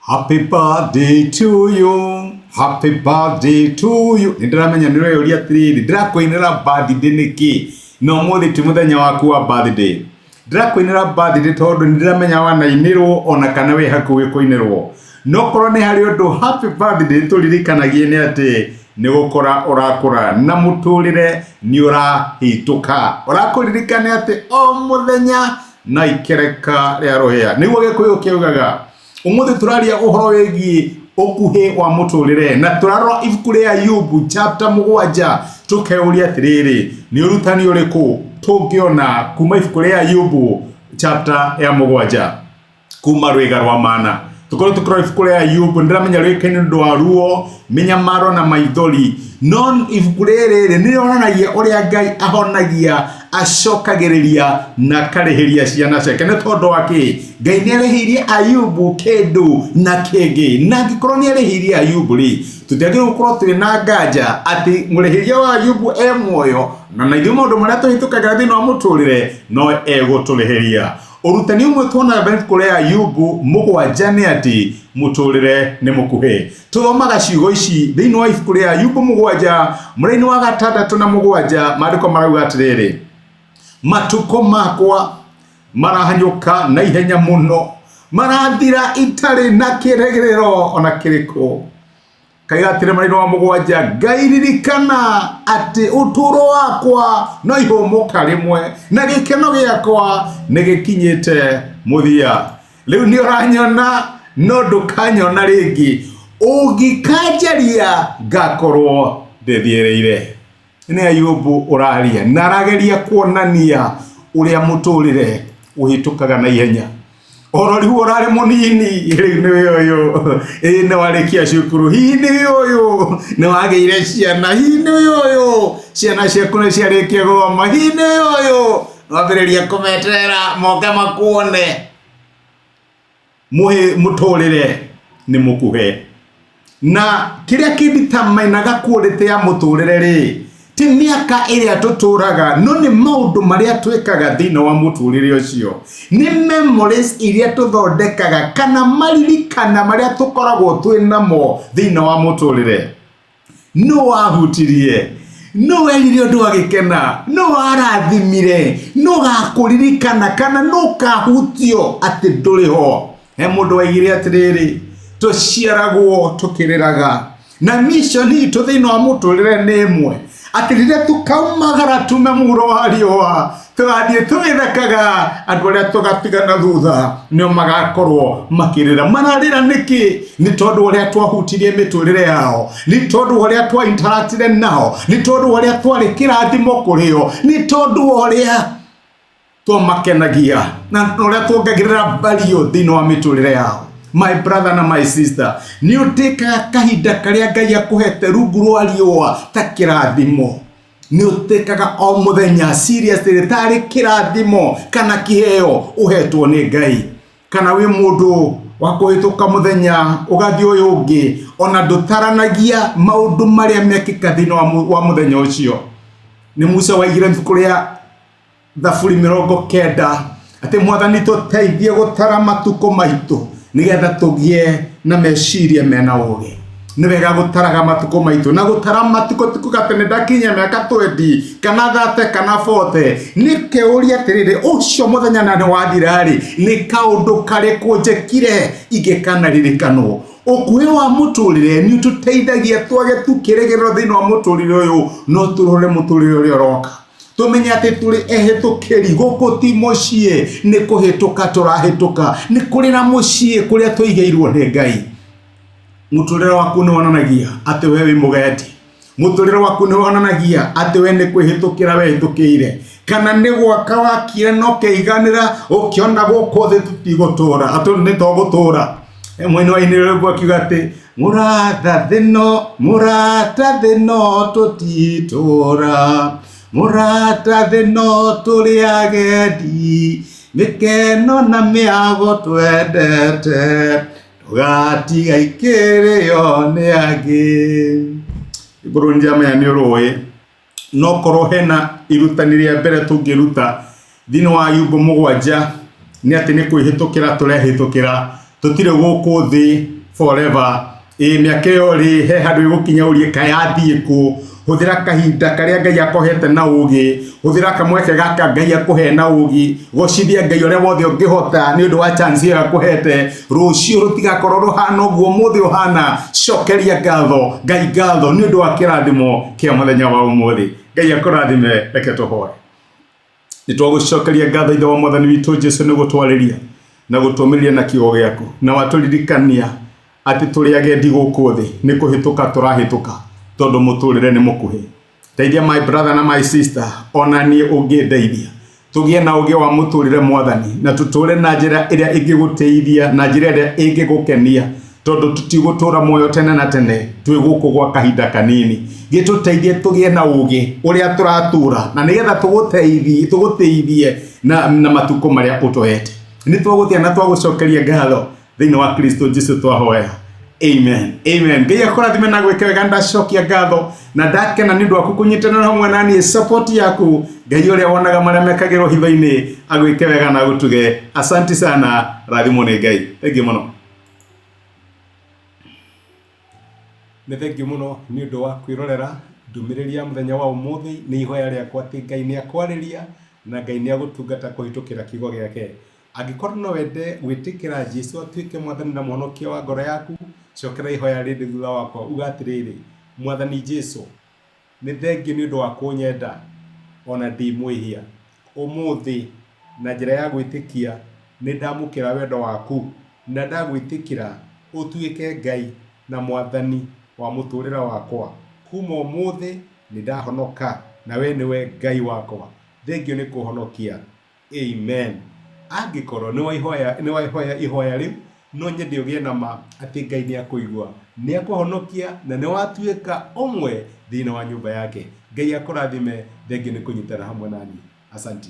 Happy birthday to you. Happy birthday to you. Nĩ ndĩramenya nĩ ũreyũria atĩrĩrĩ, ndĩrakũinĩra birthday nĩkĩ? Na ũmũthĩ ti mũthenya waku wa birthday. Ndĩrakũinĩra birthday tondũ nĩ ndĩramenya wanainĩrwo ona kana wĩ hakuhĩ kũinĩrwo. No korwo nĩ harĩ ũndũ happy birthday tũririkanagie nĩ atĩ nĩ gũkũra ũrakũra na mũtũrĩre nĩ ũrahĩtũka. Ũrakũririkania atĩ o mũthenya na ikereka rĩa rũhĩa. Nĩguo Gĩkũyũ kĩugaga. Ũmũthĩ tũraria ũhoro wĩgiĩ ũkuhĩ wa mũtũrĩre na tũrarora ibuku rĩa Ayubu chapter 7 tũkeuria atĩrĩrĩ, nĩ ũrutani ũrĩkũ tũngĩona kuma ibuku rĩa Ayubu chapter ya 7 kuma rwĩga rwa mana. Tũkorwo tũkĩrora ibuku rĩa Ayubu, nĩndĩramenya rĩũĩkaine nĩ ũndũ wa ruo, mĩnyamaro na maithori, no ibuku rĩrĩ rĩ nĩ rĩonanagia ũrĩa Ngai ahonagia, acokagĩrĩria na akarĩhĩria ciana ciake. Nĩ tondũ wa kĩ? Ngai nĩ arĩhĩirie Ayubu kĩndũ na kĩngĩ, na angĩkorwo nĩ arĩhĩirie Ayubu rĩ, tũtiagĩrĩirwo gũkorwo twĩ na nganja atĩ mũrĩhĩria wa Ayubu e muoyo, na na ithuĩ maũndũ marĩa tũhĩtũkagĩra thĩinĩ wa mũtũrĩre no egũtũrĩhĩria. Ũrutani ũmwe tuonaga ibuku rĩa Ayubu 7 nĩ atĩ mũtũrĩre nĩ mũkuhĩ. Tũthomaga ciugo ici thĩinĩ wa ibuku rĩa Ayubu 7 mũraini wa 6 na 7, maandĩko marauga atĩrĩrĩ, matukũ makwa marahanyũka na ihenya mũno, marathira itarĩ na kĩrĩgĩrĩro ona kĩrĩkũ. Kaiga atĩrĩ mũraini wa 7, Ngai ririkana atĩ ũtũũro wakwa no ihũmũka rĩmwe, na gĩkeno gĩakwa nĩ gĩkinyĩte mũthia. Rĩu nĩ ũranyona no ndũkanyona rĩngĩ, ũngĩkanjaria ngakorwo ndĩthiĩrĩire. Nĩ Ayubu ũraria na arageria kuonania ũrĩa mũtũrĩre ũhĩtũkaga na ihenya. Ũrori ũrarĩ mũnini, rĩu nĩ ũyũ, ĩĩ nĩ warĩkia cukuru, hihi nĩ ũyũ, nĩ wagĩire ciana, hihi nĩ ũyũ, ciana ciaku nĩ ciarĩkia gũthoma, hihi nĩ ũyũ, wambĩrĩria kũmeterera moke makuone. Mũhĩ mũtũrĩre nĩ mũkuhĩ. Na kĩrĩa kĩnditamainaga quality ya mũtũrĩre rĩ, ti mĩaka ĩrĩa tũtũraga, no nĩ maũndũ marĩa twĩkaga thĩinĩ wa mũtũrĩre ũcio. Nĩ memories iria tũthondekaga kana maririkana marĩa tũkoragwo twĩ namo thĩinĩ wa mũtũrĩre. Nũ wahutirie? Nũ werire ũndũ agĩkena? Nũ warathimire? Nũ gakũririkana kana nũ ũkahutio atĩ ndũrĩ ho? He mũndũ waigire atĩrĩrĩ, tũciaragwo tũkĩrĩraga, na mission itũ thĩinĩ wa mũtũrĩre nĩ ĩmwe, atĩ rĩrĩa tũkaumagara tume mũhuro wa riũa, tũgathiĩ tũgĩthekaga, andũ arĩa tũgatigana thutha nĩo magakorwo makĩrĩra. Mararĩra nĩkĩ? Nĩ tondũ ũrĩa twahutirie mĩtũrĩre yao, nĩ tondũ ũrĩa twa interactire nao, nĩ tondũ ũrĩa twarĩ kĩrathimo kũrĩ o, nĩ tondũ ũrĩa twamakenagia na ũrĩa tuongagĩrĩra value thĩinĩ wa mĩtũrĩre yao. My brother na my sister, nĩ ũtĩkaga kahinda karĩa Ngai akũhete rungu rwa riũa ta kĩrathimo. Nĩ ũtĩkaga o mũthenya seriously tarĩ kĩrathimo kana kĩheo ũhetwo nĩ Ngai. Kana wĩ mũndũ wa kũhĩtũka mũthenya ũgathiĩ ũyũ ũngĩ, ona ndũtaranagia maũndũ marĩa mekĩka thĩinĩ wa mũthenya ũcio. Nĩ Musa waigire ibuku rĩa Thaburi 90 atĩ Mwathani tũteithie gũtara matukũ maitũ nĩgetha tũgĩe na meciria mena ũũgĩ. Nĩ wega gũtaraga matukũ maitũ, na gũtara matukũ ti kuga atĩ nĩ ndakinyia mĩaka 20 kana 30 kana 40. Nĩ kĩũria atĩrĩrĩ, ũcio mũthenya na nĩ wathira-rĩ, nĩ kaũndũ karĩkũ njĩkire ingĩkanaririkanwo? Ũkuhĩ wa mũtũrĩre nĩ ũtũteithagia twage tu kĩrĩgĩrĩro thĩinĩ wa mũtũrĩre ũyũ, no tũrore mũtũrĩre ũrĩa ũroka. Tũmenye atĩ tũrĩ ehĩtũkĩri, gũkũ ti mũciĩ, nĩ kũhĩtũka tũrahĩtũka, nĩ kũrĩ na mũciĩ kũrĩa tũigĩirwo nĩ Ngai. Mũtũrĩre waku nĩ wonanagia atĩ we wĩ mũgendi. Mũtũrĩre waku nĩ wonanagia atĩ we nĩ kwĩhĩtũkĩra wehĩtũkĩire, kana nĩ gwaka wakire na ũkĩiganĩra, ũkĩona gũkũ thĩ tũtigũtũra, atĩ nĩ to gũtũra. Mwini wa inĩrĩra rwĩmbo akiuga atĩ mũrata thĩ no, mũrata thĩ no tũtitũra, mũrata thĩ no tũrĩ agendi, mĩkeno na mĩago twendete, tũgatiga ikĩrĩo nĩ angĩ. Rwĩmbo rũu nĩndĩramenya nĩ ũrũĩ, no korwo hena irutani rĩa mbere tũngĩruta thĩinĩ wa Ayubu 7 nĩ atĩ nĩ kwĩhĩtũkĩra tũrehĩtũkĩra, tũtirĩ gũkũ thĩ forever. Ĩ mĩaka ĩyo rĩ, he handũ ĩgũkinya ũrie kaĩ yathiĩ kũ. Hũthĩra kahinda karĩa Ngai akũhete na ũgĩ, hũthĩra kamweke gaka Ngai akũhe na ũgĩ, gocithia Ngai ũrĩa wothe ũngĩhota nĩ ũndũ wa chance ĩyo akũhete. Rũciũ rũtigakorwo rũhana ũguo ũmũthĩ ũhana. Cokeria ngatho Ngai ngatho nĩ ũndũ wa kĩrathimo kĩa mũthenya wa ũmũthĩ. Ngai akũrathime, reke tũhoe. Nĩ twagũcokeria ngatho Ithe wa Mwathani witũ Jesu nĩ gũtwarĩria na gũtũmĩrĩria na kiugo gĩaku na watũririkania atĩ tũrĩ agendi gũkũ thĩ nĩ kũhĩtũka tũrahĩtũka tondũ mũtũrĩre nĩ mũkuhĩ. Teithia my brother na my sister ona niĩ ũngĩndeithia tũgĩe na ũgĩ wa mũtũrĩre Mwathani na tũtũre na njĩra ĩrĩa ĩngĩgũtĩithia na njĩra ĩrĩa ĩngĩgũkenia tondũ tũtigũtũra muoyo tene na tene twĩ gũkũ gwa kahinda kanini. Gĩtũteithie tũgĩe na ũgĩ ũrĩa tũratũra na nĩgetha tũgũteithie tũgũtĩithie na matukũ marĩa ũtũhete. Nĩ twagũtĩa na twagũcokeria ngatho thĩinĩ wa Kristo Jesu twahoya. Amen. Amen. Ngai akũrathime na gwĩka wega. Ndacokia ngatho na ndakena nĩ ũndũ waku kũnyitanĩra hamwe na niĩ support yaku. Ngai ũrĩa wonaga marĩa mekagĩrwo hitho-inĩ agwĩke wega na agũtuge. Asanti sana, rathimwo nĩ Ngai. Thank you mũno. Nĩ thengiũ mũno nĩ ũndũ wa kwĩrorera ndũmĩrĩri ya mũthenya wa ũmũthĩ. Nĩ ihoya rĩakwa atĩ Ngai nĩ akwarĩria na Ngai nĩ agũtungata kũhĩtũkĩra kiugo gĩake. Angĩkorwo no wende gwĩtĩkĩra Jesu atuĩke Mwathani na Mũhonokia wa ngoro yaku, cokera ihoya rĩrĩ thutha wakwa, uga atĩrĩrĩ, Mwathani Jesu, nĩ thengiũ nĩ ũndũ wa kũnyenda o na ndĩ mwĩhia. Ũmũthĩ, na njĩra ya gwĩtĩkia, nĩ ndamũkĩra wendo waku na ndagwĩtĩkĩra ũtuĩke Ngai na Mwathani wa mũtũũrĩre wakwa. Kuma ũmũthĩ nĩ ndahonoka na wee nĩwe Ngai wakwa. Thengiũ nĩ kũhonokia. Amen. Angĩkorwo nĩ waihoya nĩ waihoya ihoya rĩu, no nyende ũgĩe na ma atĩ Ngai nĩ akũigua, nĩ akũhonokia na nĩ watuĩka ũmwe thĩinĩ wa nyũmba yake. Ngai akũrathime, thengiũ nĩ kũnyitana hamwe na niĩ. Asanti.